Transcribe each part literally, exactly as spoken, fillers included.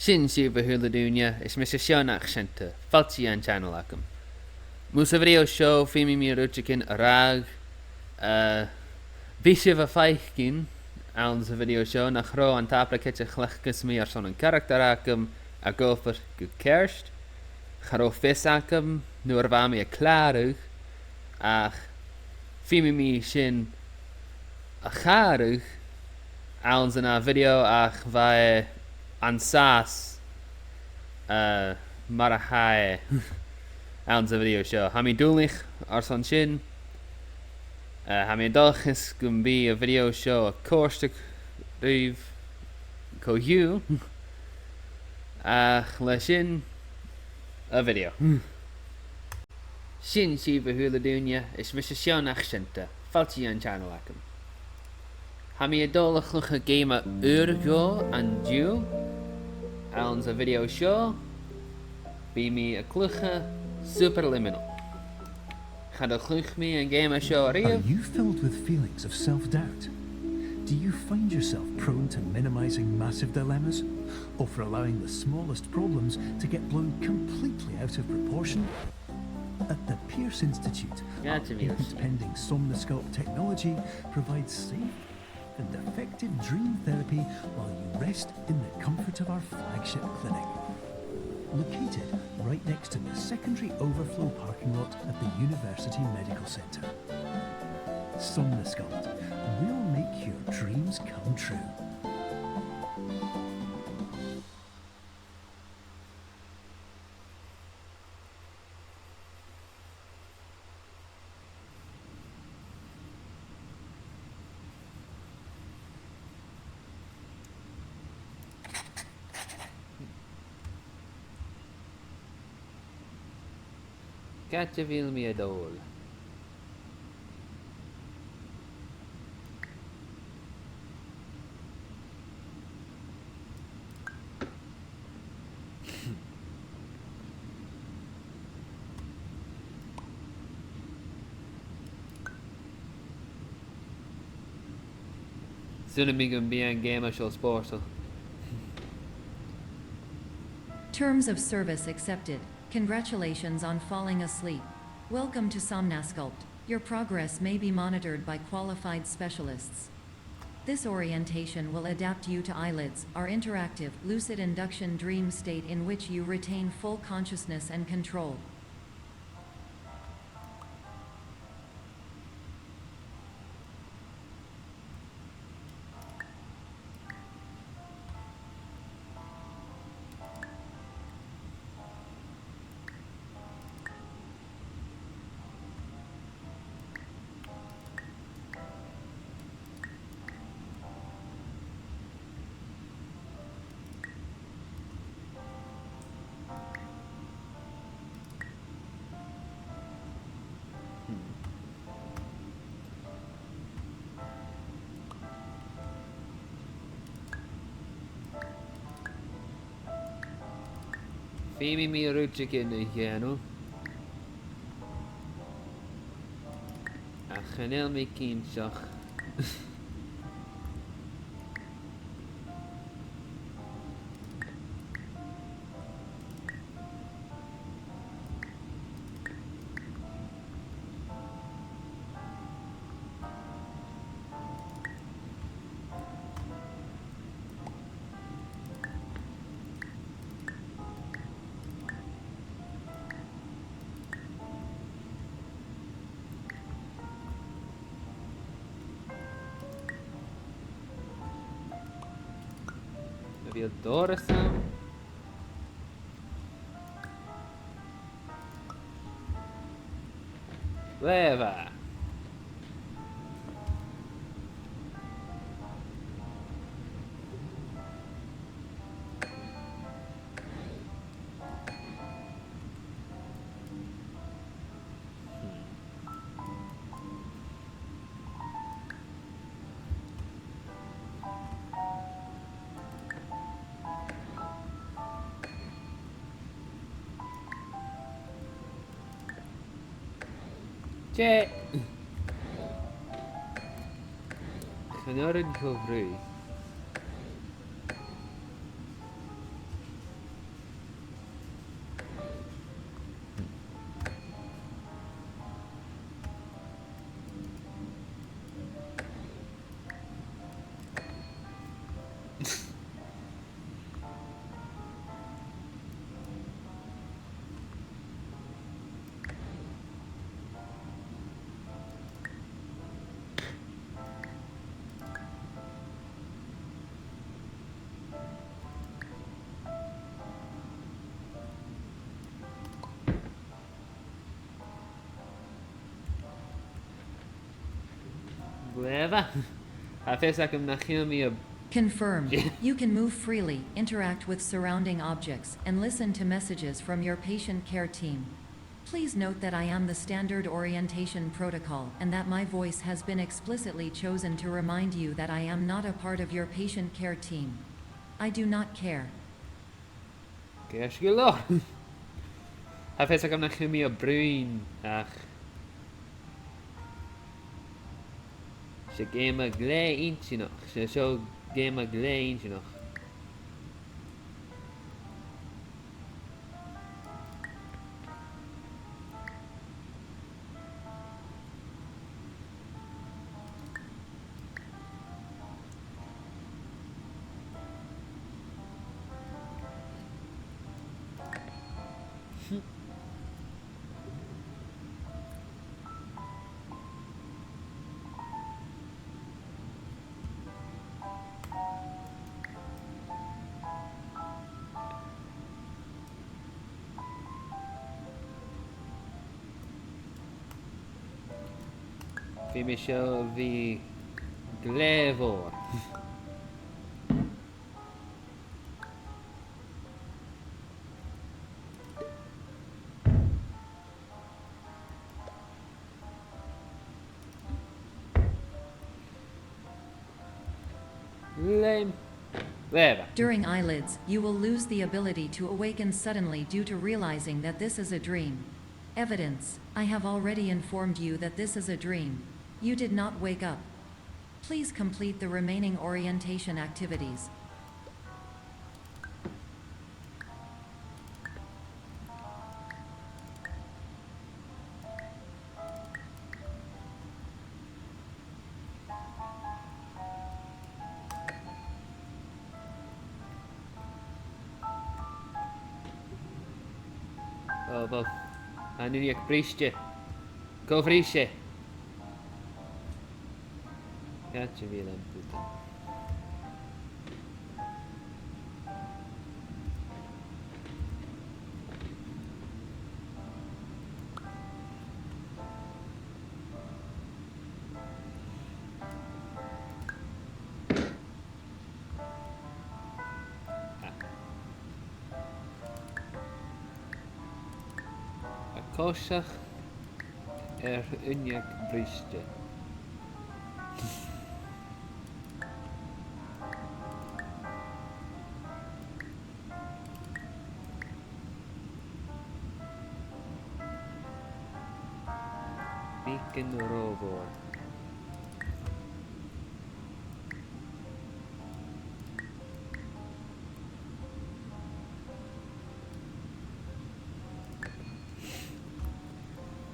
Sin sibh, a h-uile duine, is mise Seán Ac Seanta, fàilte dhan channel agam. Mus sa video seo, feumaidh mi rudeigin a ràdh, eh, bidh sibh a' faicinn anns a' video seo nach robh an t-aplacaid a chleachdas mi airson an caractar agam a' gabhail gu ceart. Cha robh fios agam nuair a bha mi a' clàradh, ach feumaidh mi sin a chàradh anns an ath video, ach bha e an sàs, eh, mar a tha e anns a' video seo. Tha mi duilich airson sin. Eh, tha mi an dòchas gum bi a' video seo a' còrdadh ribh co-dhiù. Ach le sin, a' video. Sin sibh, a h-uile duine, is mise Seán Ac Seanta, fàilte dhan channel agam. Tha mi a' dol a chluich geama ùr dhomh an-diugh anns a' video seo. Bidh mi a' cluich Superliminal. Cha do chluich mi an geama seo a-riamh. Are you filled with feelings of self-doubt? Do you find yourself prone to minimizing massive dilemmas, of allowing the smallest problems to get blown completely out of proportion? At the Pearce Institute, our patent-pending Somnosculpt technology provides safe and effective dream therapy while you rest in the comfort of our flagship clinic. Located right next to the secondary overflow parking lot at the University Medical Centre. Somnosculpt, we'll make your dreams come true. Càit a bheil mi a' dol? Saoilidh mi gum bi an geama seo spòrsail. Terms of service accepted. Congratulations on falling asleep. Welcome to Somnosculpt. Your progress may be monitored by qualified specialists. This orientation will adapt you to eyelids, our interactive, lucid induction dream state in which you retain full consciousness and control. Feumaidh mi rudeigin a dhèanamh. Ach chan eil mi cinnteach. A bheil doras ann? Glè mhath. Tè. Chan urrainn dhomh ruith. Glè mhath. Tha fios agam nach eil mi a... Confirmed. You can move freely, interact with surrounding objects, and listen to messages from your patient care team. Please note that I am the standard orientation protocol and that my voice has been explicitly chosen to remind you that I am not a part of your patient care team. I do not care. Ceart gu leòr. Tha fios agam nach eil mi a' bruidhinn, ach 's e geama glè inntinneach. 'S e seo geama glè inntinneach. Bidh mi seo a bhith glè mhòr. Leum. Leum. During eyelids, you will lose the ability to awaken suddenly due to realizing that this is a dream. Evidence: I have already informed you that this is a dream. You did not wake up. Please complete the remaining orientation activities. Ò, bhò. An uinneag briste. Cò bhris e? Càit a bheil am puta? A' coiseachd air uinneag briste. Beacon ro mhòr.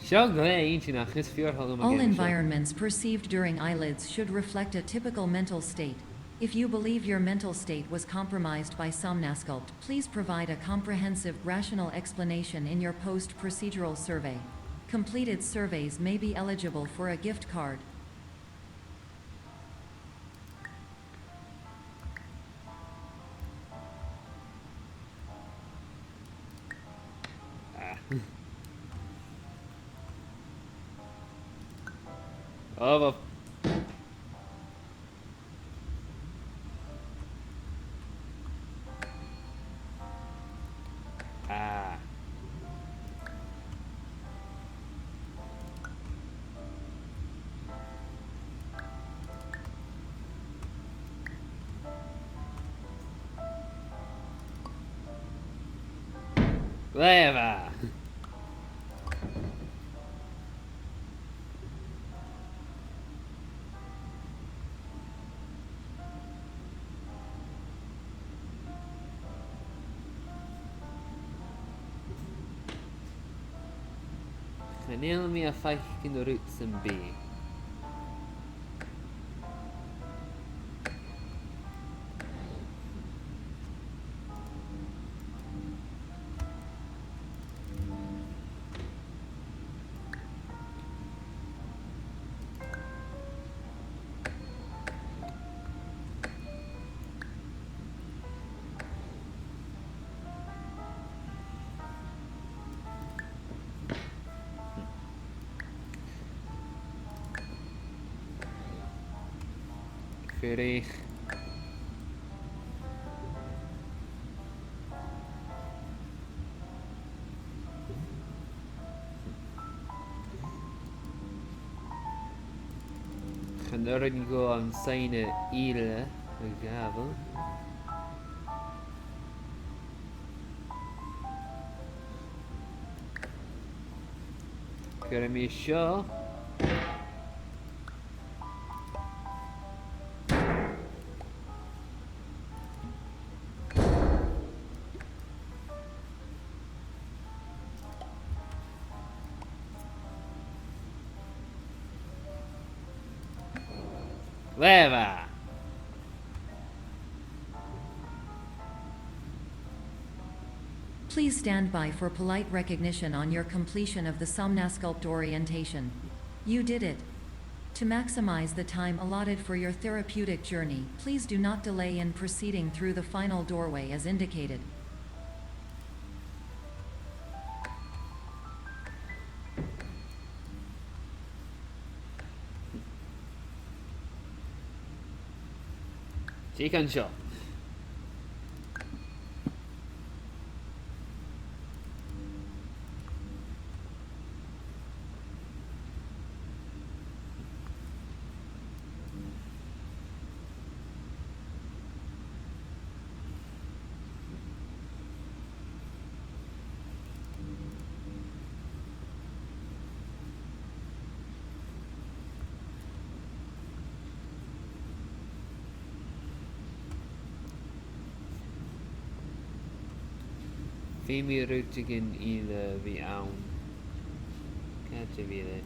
Seo glè inntinneach, is fìor thoil leam a' gheama seo. All environments perceived during eyelids should reflect a typical mental state. If you believe your mental state was compromised by Somnasculpt, please provide a comprehensive, rational explanation in your post-procedural survey. Completed surveys may be eligible for a gift card. Ah. Oh, well. Ah. Glè mhath. Chan eil mi a' faicinn rud sam bith. Rèidh. Chan urrainn dhomh an soidhne uile a ghabhail. Cuiridh mi seo. Glè mhath. Please stand by for polite recognition on your completion of the Somnasculpt orientation. You did it. To maximize the time allotted for your therapeutic journey, please do not delay in proceeding through the final doorway as indicated. Tìogaidh an seo. Feumaidh rudeigin eile a bhith ann. Càit a bheil e?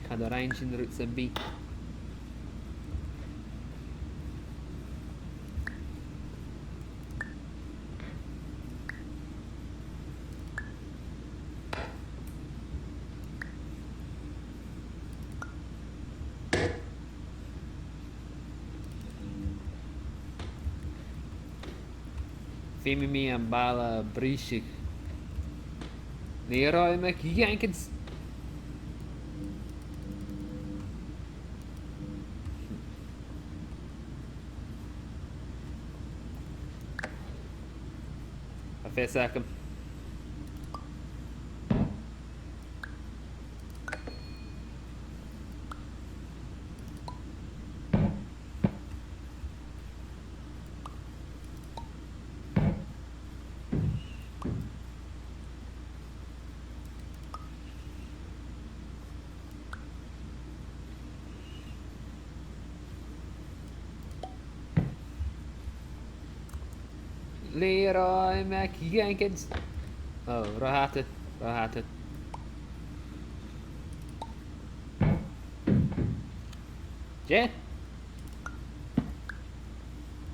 Cha do rinn sinn rud sam bith. Feumaidh mi am ball a bhriseadh. Leroy MacJenkins. Tha fios agam. Leroy MacJenkins. Oh, ro fhada, ro fhada. Dè?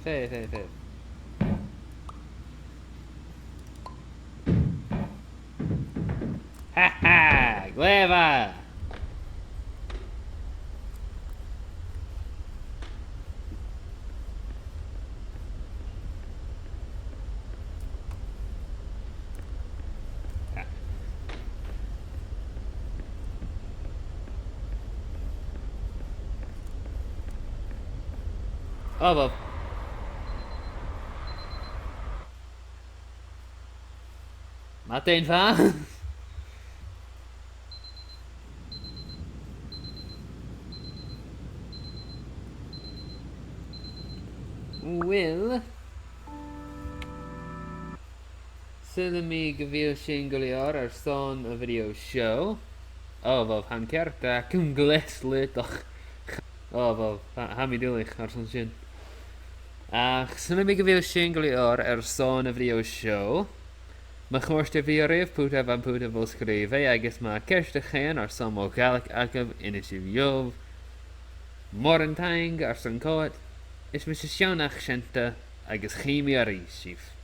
Feuch, feuch, feuch. Ha ha! Glè mhath! Oh, well. Madainn mhath. Uill. Saoilidh mi gu bheil sin gu leòr airson a' video seo. Oh, well, tha an ceart agam gu leòr. Oh, well, tha, tha mi duilich airson sin. Ach saoilidh mi gu bheil sin gu leòr airson a' video seo. Ma chòrd a' video ribh, putaibh am putan fo-sgrìobhadh, agus ma tha ceist agaibh airson mo Ghàidhlig agam, innsibh dhomh. Mòran taing airson coimhead, is mise Seònach Seunta, agus chì mi a-rithist sibh.